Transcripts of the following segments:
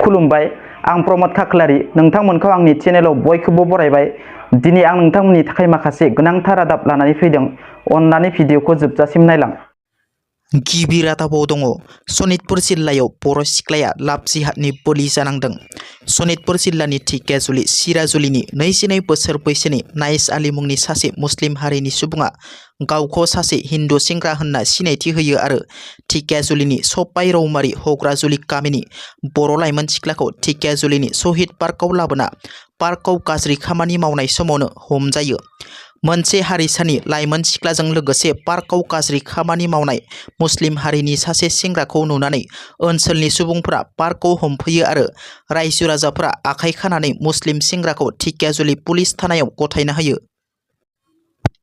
खुलुमबाय आं प्रमद खाख्लारि नोंथांमोनखौ आंनि चेनेलाव बयखौबो बरायबाय दिनै आं नोंथांमोननि थाखाय माखासे गोनांथार रादाब लानानै फैदों अन्नानै भिडिअखौ जोबजासिम नायलां गिबि रादाबाव दङ सनितपुर जिल्लायाव बर' सिख्लाया लाभ जिहादनि बलि जानांदों। सनितपुर जिल्लानि ढेकियाजुलि सिराजुलिनि 22 बोसोर बैसोनि नाइस आली मुंनि सासे मुस्लिम हारिनि सुबुङा गावखौ सासे हिन्दु सेंग्रा होनना सिनायथि होयो आरो ढेकियाजुलिनि सपाइ रौमारि हग्राजुलि गामिनि बर' लाइमोन सिख्लाखौ ढेकियाजुलिनि शहीद पार्कआव लाबोना पार्कआव गाज्रि खामानि मावनाय समावनो हमजायो। मोनसे हारिसानि लाइमोन सिख्लाजों लोगोसे पार्कआव गाज्रि खामानि मावनाय मुस्लिम हारिनि सासे सेंग्राखौ नुनानै ओनसोलनि सुबुंफोरा पार्कआव हमफैयो आरो रायजो राजाफोरा आखाइ खानानै मुस्लिम सेंग्राखौ ढेकियाजुलि पुलिस थानायाव गथायना होयो।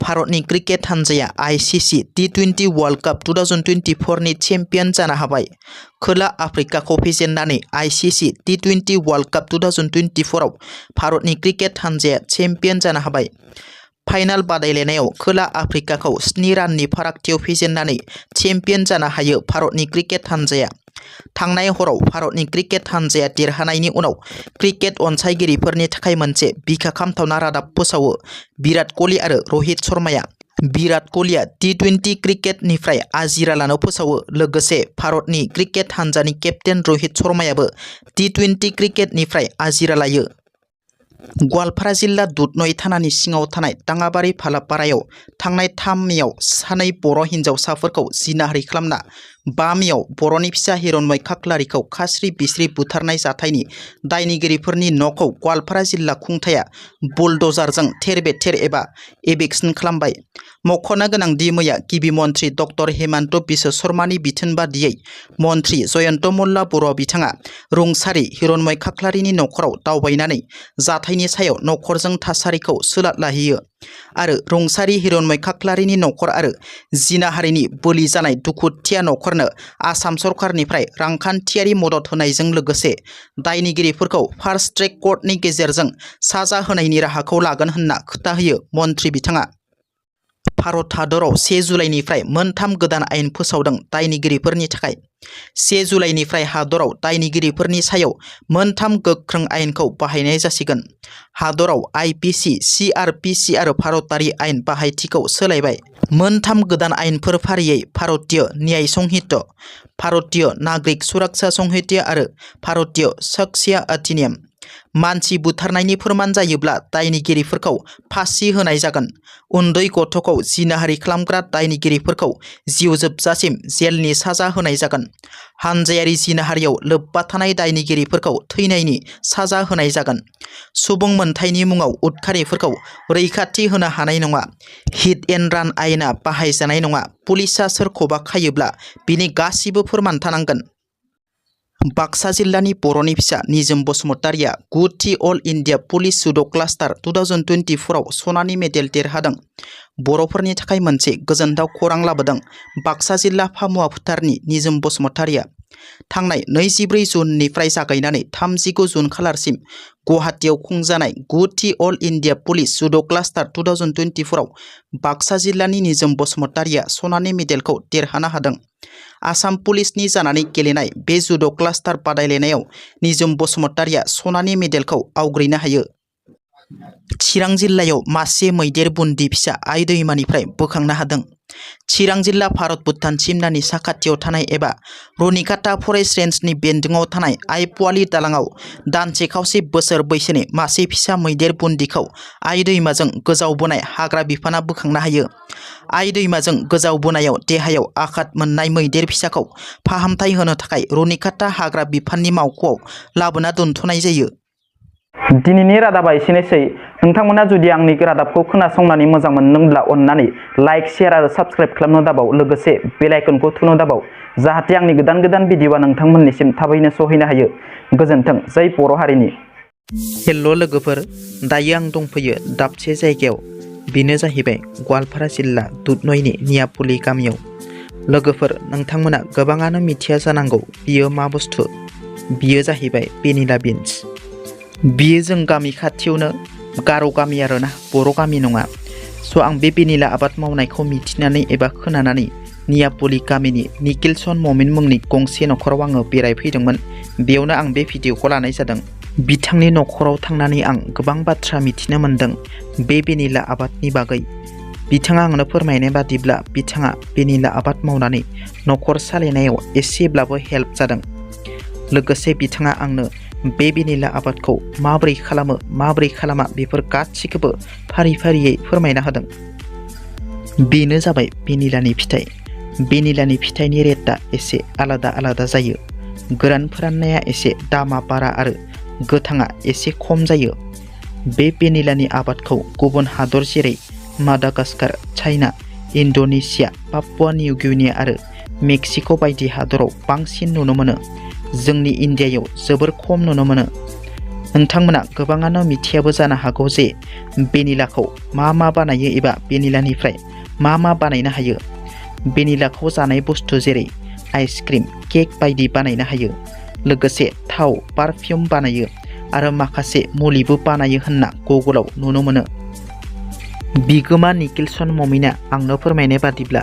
भारतनि क्रिकेट हानजाया आईसीसी T20 वर्ल्ड कप 2024 नि चेम्पियन जानो हाबाय। खोला आफ्रिकाखौ फेजेननानै आईसीसी T20 वर्ल्ड कप 2024 आव भारतनि क्रिकेट हानजाया चेम्पियन जानो हाबाय। फाइनाल बादायलायनायाव खोला आफ्रिकाखौ 7 राननि फारागथियाव फेजेननानै चेम्पियन जानो हायो भारतनि क्रिकेट हानजाया। थांनाय हराव भारतनि क्रिकेट हानजाया देरहानायनि उनाव क्रिकेट अनसायगिरिफोरनि थाखाय मोनसे बिखा खामथावना रादाब फोसावो। विराट कोहली आरो रहित शर्माया विराट कोहलीया T20 क्रिकेटनिफ्राय आजिरा लानो फोसावो। लोगोसे भारतनि क्रिकेट हानजानि केप्टेन रहित शर्मायाबो T20 क्रिकेटनिफ्राय आजिरा लायो। गवालपारा जिल्ला दुधनय थानानि सिङाव थानाय दाङाबारि फालापारायाव थांनाय 3 मेयाव सानै बर' हिन्जावसाफोरखौ जिनाहारि खालामना 5 मेयाव बर'नि फिसा रनमय खाख्लारिखौ खास्रि बिस्रि बुथारनाय जाथायनि दायनिगिरिफोरनि न'खौ गवालपारा जिल्ला खुंथाया बुलडजारजों थेर बेथेर एबा एभिक्शन खालामबाय। मख'नो गोनां दि मैया गिबि मन्त्रि डक्टर हेमन्त बिश्व शर्मानि बिथोन बादियै मन्त्रि जयन्त मल्ल बर' बिथाङा रुंसारि रनमय खाख्लारिनि न'खराव दावबायनानै जाथायनि सायाव न'खरजों थासारिखौ सोलाद लाहैयो आरो रुंसारि रनमय खाख्लारिनि न'खर आरो जिनाहारिनि बोलि जानाय दुखुथिया न'खरनो आसाम सरकारनिफ्राय रांखान्थियारि मदद होनायजों लोगोसे दायनिगिरिफोरखौ फार्स्ट ट्रेक कर्टनि गेजेरजों साजा होनायनि राहाखौ लागोन होनना खोथा होयो मन्त्रि बिथाङा। भारत हादराव 1 जुलाइनिफ्राय मोनथाम गोदान आयेन फोसावदों दायनिगिरिफोरनि थाखाय। 1 जुलाइनिफ्राय हादराव दायनिगिरिफोरनि सायाव मोनथाम गोख्रों आयेनखौ बाहायनाय जासिगोन। हादराव आईपीसी, सीआरपीसी आरो भारतारि आयेन बाहायथिखौ सोलायबाय। मोनथाम गोदान आयेनफोर फारियै भारतीय न्याय संहिता, भारतीय नागरिक सुरक्षा संहिता आरो भारतीय शख्सिया अधिनियम। मानसि बुथारनायनि फोरमान जायोब्ला दायनिगिरिफोरखौ फासि होनाय जागोन। उन्दै गथ'खौ जिनाहारि खालामग्रा दायनिगिरिफोरखौ जिउ जोबजासिम जेलनि साजा होनाय जागोन। हानजायारि जिनाहारियाव लोब्बा थानाय दायनिगिरिफोरखौ थैनायनि साजा होनाय जागोन। सुबुं मोनथायनि मुङाव उदखारिफोरखौ रैखाथि होनो हानाय नङा। हिट एन्ड रान आयेना बाहायजानाय नङा। पुलिसआ सोरखौबा खायोब्ला बिनि गासिबो फोरमान थानांगोन। बाक्सा जिल्लानि बर'नि फिसा निजोम बसुमतारिया 9थि अल इन्डिया पुलिस जुद' क्लास्टार 2024 आव सनानि मेडेल देरहादों। बर'फोरनि थाखाय मोनसे गोजोनथाव खौरां लाबोदों बाक्सा जिल्ला फामुवा फोथारनि निजोम बसुमतारिया। थांनाय 24 जुननिफ्राय जागायनानै 39 जुन खालारसिम गुवाहाटीआव खुंजानाय 9थि अल इन्डिया पुलिस जुद' क्लास्टार 2024 आव बाक्सा जिल्लानि निजोम बसुमतारिया सनानि मेडेलखौ देरहानो हादों। आसाम पुलिसनि जानानै गेलेनाय बे जुद' क्लास्टार बादायलायनायाव निजोम बसुमतारिया सनानि मेडेलखौ आवग्रिनो हायो। चिरां जिल्लायाव मासे मैदेर बुन्दि फिसा आइ दैमानिफ्राय बोखांनो हादों। चिरां जिल्ला भारत भुटान सिमनानि साखाथियाव थानाय एबा रुनिकाटा फरेस्ट रेन्जनि बेन्दोङाव थानाय आइ पुवालि दालाङाव दानसे खावसे बोसोर बैसोनि मासे फिसा मैदेर बुन्दिखौ आइ दैमाजों गोजावबोनाय हाग्रा बिफाना बोखांनो हायो। आइ दैमाजों गोजावबोनायाव देहायाव आघात मोननाय मैदेर फिसाखौ फाहामथाय होनो थाखाय रुनिकाटा हाग्रा बिफाननि मावख'आव लाबोना दोनथ'नाय जायो। दिनैनि रादाबा एसेनोसै। नोंथांमोना जुदि आंनि रादाबखौ खोनासंनानै मोजां मोनदोंब्ला अन्नानै लाइक, शेयार आरो साबस्क्राइब खालामनो दाबाव। लोगोसे बेल आइकनखौ थुनो दाबाव जाहाथे आंनि गोदान भिडिअआ नोंथांमोननिसिम थाबैनो सहैनो हायो। गोजोन्थों। जय बर' हारिनि। हेल' लोगोफोर, दायो आं दंफैयो दाबसे जायगायाव। बेनो जाहैबाय गवालपारा जिल्ला दुधनयनि नियापुलि गामियाव। लोगोफोर, नोंथांमोना गोबाङानो मिथिया जानांगौ बियो मा बुस्थु। बियो जाहैबाय भेनिला बिन्स। बियो जों गामि खाथियावनो गार' गामि आरोना, बर' गामि नङा। स' आं बे भेनिला आबाद मावनायखौ मिथिनानै एबा खोनानानै नियापुलि गामिनि निखिलसन ममिन मुंनि गंसे न'खराव आङो बेरायफैदोंमोन। बेयावनो आं बे भिडिअखौ लानाय जादों। बिथांनि नखराव थांनानै आं गोबां बाथ्रा मिथिनो मोनदों बे भेनिला आबादनि बागै। बिथाङा आंनो फोरमायनाय बादिब्ला बिथाङा भेनिला आबाद मावनानै नखर सालायनायाव एसेब्लाबो हेल्प जादों। लोगोसे बिथाङा आंनो बे भेनिला आबादखौ माबोरै खालामो माबोरै खालामा बेफोर गासिखौबो फारि फारियै फोरमायना होदों। बेनो जाबाय भेनिलानि फिथाइ। भेनिलानि फिथाइनि रेटआ एसे आलादा आलादा जायो। गोरान फोराननाया एसे दामा बारा आरो गोथाङा एसे खम जायो। बे भेनिलानि आबादखौ गुबुन हादर जेरै Madagascar, China, Indonesia, Papua New Guinea आरो मेक्सिक' बायदि हादराव बांसिन नुनो मोनो। जोंनि इन्डियायाव जोबोर खम नुनो मोनो। नोंथांमोना गोबाङानो मिथियाबो जानो हागौ जे भेनिलाखौ मा बानायो एबा भेनिलानिफ्राय मा बानायनो हायो। भेनिलाखौ जानाय बुस्थु जेरै आइसक्रिम, केक बायदि बानायनो हायो। लोगोसे थाव, पारफिउम बानायो आरो माखासे मुलिबो बानायो होनना गुगोलाव नुनो मोनो। बिगोमा निकिलसन ममिना आंनो फोरमायनाय बादिब्ला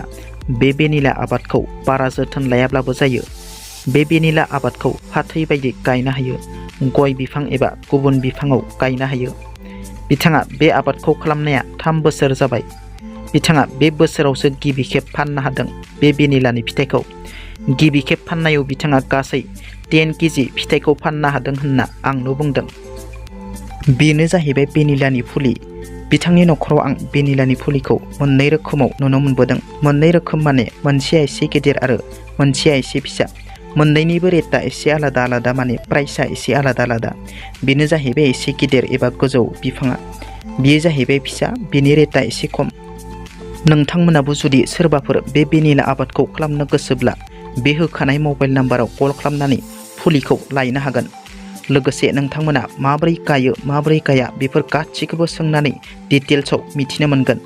बे भेनिला आबादखौ बारा जोथोन लायाब्लाबो जायो। बे भेनिला आबादखौ फाथै बायदि गायनो हायो, गय बिफां एबा गुबुन बिफाङाव गायनो हायो। बिथाङा बे आबादखौ खालामनाया 3 बोसोर जाबाय। बिथाङा बे बोसोरावसो गिबि खेब फाननो हादों बे भेनिलानि फिथाइखौ। गिबि खेब फाननायाव बिथाङा गासै 10 केजि फिथाइखौ फाननो हादों होनना आंनो बुंदों। बेनो जाहैबाय भेनिलानि फुलि। बिथांनि नखराव आं भेनिलानि फुलिखौ मोननै रोखोमाव नुनो मोनबोदों। मोननै रोखोम माने मोनसेया एसे गेदेर आरो मोनसेया एसे फिसा। मोननैनिबो रेटआ एसे आलादा आलादा माने प्राइसआ एसे आलादा आलादा। बेनो जाहैबाय एसे गिदिर एबा गोजौ बिफाङा। बेयो जाहैबाय फिसा, बेनि रेटआ एसे खम। नोंथांमोनाबो जुदि सोरबाफोर बे भेनिला आबादखौ खालामनो गोसोब्ला बे होखानाय मबाइल नाम्बाराव कल खालामनानै फुलिखौ लायनो हागोन। लोगोसे नोंथांमोना माबोरै गायो माबोरै गाया बेफोर गासिखौबो सोंनानै डिटेल्सआव मिथिनो मोनगोन।